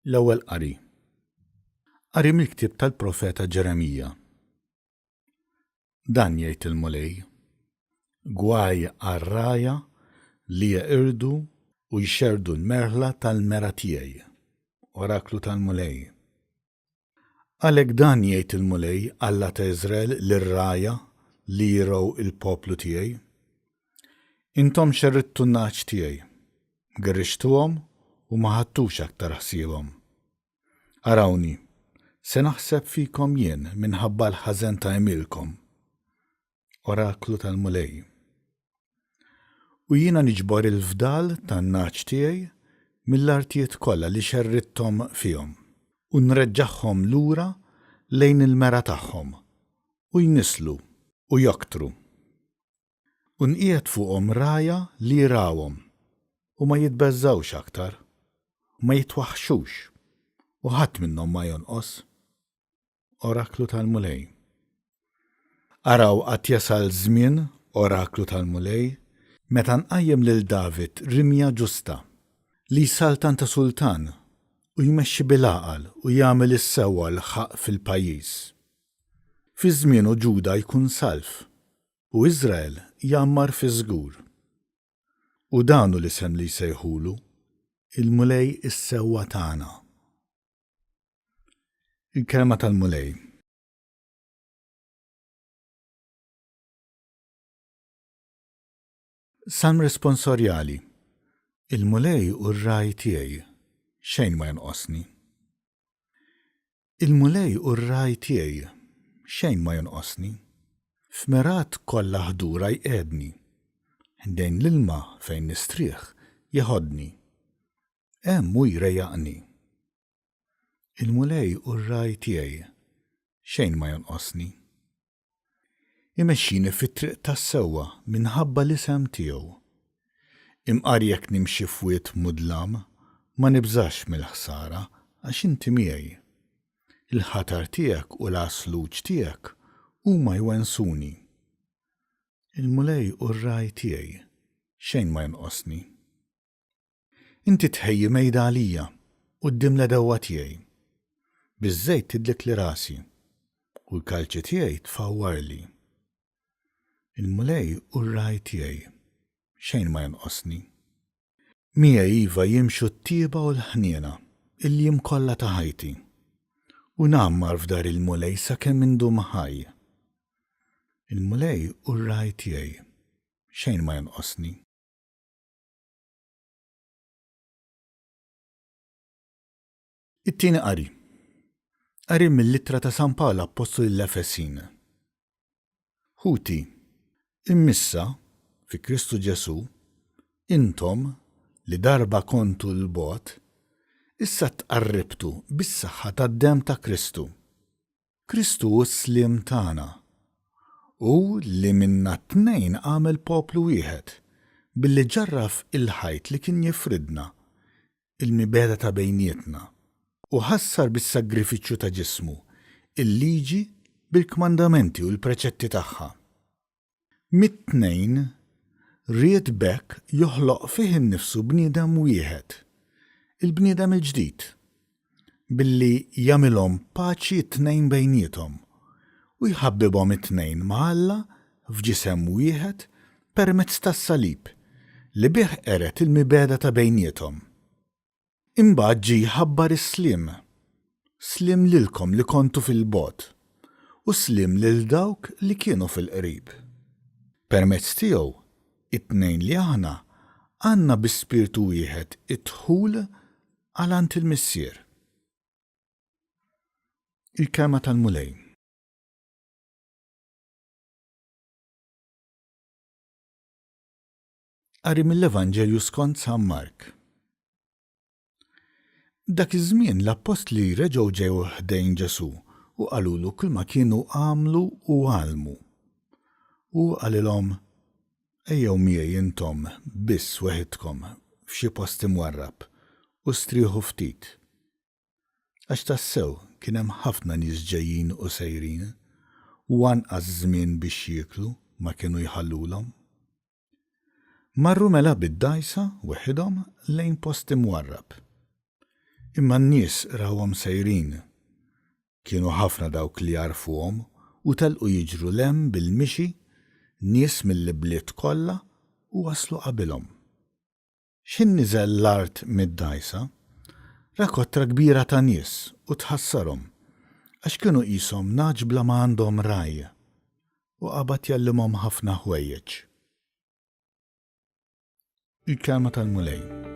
L-Ewwel Qari. Qari mill-ktieb tal-profeta Ġeremija. Dan jgħid il-Mulej, Gwaj għar-rgħajja li jeqirdu u jxerrdu l-merħla tal-mergħa tiegħi, oraklu tal-Mulej. Għalhekk dan jgħid il-Mulej, Alla ta' Iżrael, lir-rgħajja li jirgħu l-poplu tiegħi, Intom xerridtu n-nagħaġ tiegħi, gerrixtuhom u ma ħadtux aktar ħsiebhom. Arawni, se naħseb fikom jien minħabba l-ħażen ta' għemilkom. Oraklu tal-Mulej. U jiena niġbor il-fdal tan-nagħaġ tiegħi mill-artijiet kollha li xerridthom fihom, u nreġġagħhom lura lejn il-mergħa tagħhom, u jnisslu u joktru. U nqiegħed fuqhom rgħajja li jirgħuhom, u ma jitbeżżgħux aktar, u ma jitwaħħxux, u ħadd minnhom ma jonqos. Oraklu tal-Mulej. Araw għad jasal żmien, oraklu tal-Mulej, meta nqajjem lil David rimja ġusta, li jsaltan ta' sultan, u jmexxi bil-għaqal u jagħmel is-sewwa u l-ħaqq fil-pajjiż. Fi żmienu Ġuda jkun salv, U Iżrael jgħammar fiż-żgur. U dan hu l-isem li jsejħulu, Il-Mulej is-sewwa tagħna. Il-Kelma tal-Mulej. Salm Responsorjali Il-Mulej hu r-ragħaj tiegħi, xejn ma jonqosni. Il-Mulej hu r-ragħaj tiegħi, xejn ma jonqosni. F'mergħat kollha ħdura jqiegħdni. Ħdejn l-ilma fejn nistrieħ jeħodni. Hemm hu jrejjaqni. Il-Mulej hu r-ragħaj tiegħi, xejn ma jonqosni. Imexxini fit-triq tas-sewwa minħabba l-isem tiegħu. Imqar jekk nimxi f'wied mudlam, ma nibżax mill-ħsara, għax inti miegħi. Il-ħatar tiegħek u l-għasluġ tiegħek huma jwensuni. Il-Mulej hu r-ragħaj tiegħi, xejn ma jonqosni. Inti tħejji mejda għalija quddiem l-għedewwa tiegħi. Biż-żejt tidlikli rasi, u l-kalċi tiegħi tfawwarli. Il-Mulej hu r-ragħaj tiegħi, xejn ma jonqosni. Miegħi iva jimxu t-tjieba u l-ħniena il-jiem kollha ta' ħajti, u ngħammar f'dar il-Mulej sakemm indum ħaj. Il-Mulej hu r-ragħaj tiegħi, xejn ma jonqosni. It-tieni qari. Qari mill-ittra ta' San Pawl Appostlu lill-Efesin. Ħuti, immissa, fi Kristu Ġesù, intom, li darba kontu 'l bogħod, issa tqarribtu bis-saħħa tad-demm ta' Kristu. Kristu hu s-sliem tagħna. Hu li minna t-tnejn għamel poplu wieħed, billi ġarraf il-ħajt li kien jifridna, il-mibegħda ta' bejnietna, u ħassar bis-sagrifiċċju ta' ġismu, il-liġi bil-kmandamenti u l-preċetti tagħha. Mit-tnejn, ried b'hekk joħloq fih innifsu bniedem wieħed, il-bniedem il-ġdid, billi jagħmilhom paċi t-tnejn bejniethom, u jħabbibhom it-tnejn ma' Alla f'ġisem wieħed permezz tas-salib, li bih qered il-mibegħda ta' bejniethom. Imbagħad ġie jħabbar is-sliem, sliem lilkom li kontu fil-bogħod, u sliem lil dawk li kienu fil-qrib. Permezz tiegħu, it-tnejn li aħna għandna bi spirtu wieħed id-dħul għal għand il-Missier. Il-Kelma tal-Mulej. Qari mill-Evanġelju skont San Mark. Dak iż-żmien l-appostli reġgħu ġew ħdejn Ġesù u qalulu kulma kienu għamlu u għallmu. Hu qalilhom, Ejjew miegħi intom biss weħidkom f'xi post imwarrab u strieħu ftit. Għax tassew kien hemm ħafna nies ġejjin u sejrin, u anqas żmien biex jieklu ma kienu jħallulhom. Marru mela bid-dgħajsa weħidhom lejn post imwarrab. Imma n-nies rawhom sejrin. Kienu ħafna dawk li għarfuhom u telqu jiġru 'l hemm bil-mixi, nies mill-ibliet kollha, u waslu qabilhom. X'ħin niżel l-art mid-dgħajsa, ra kotra kbira ta' nies u tħassarhom, għax kienu qishom nagħaġ bla ma għandhom ragħaj, u qabad jgħallimhom ħafna ħwejjeġ. Il-Kelma tal-Mulej.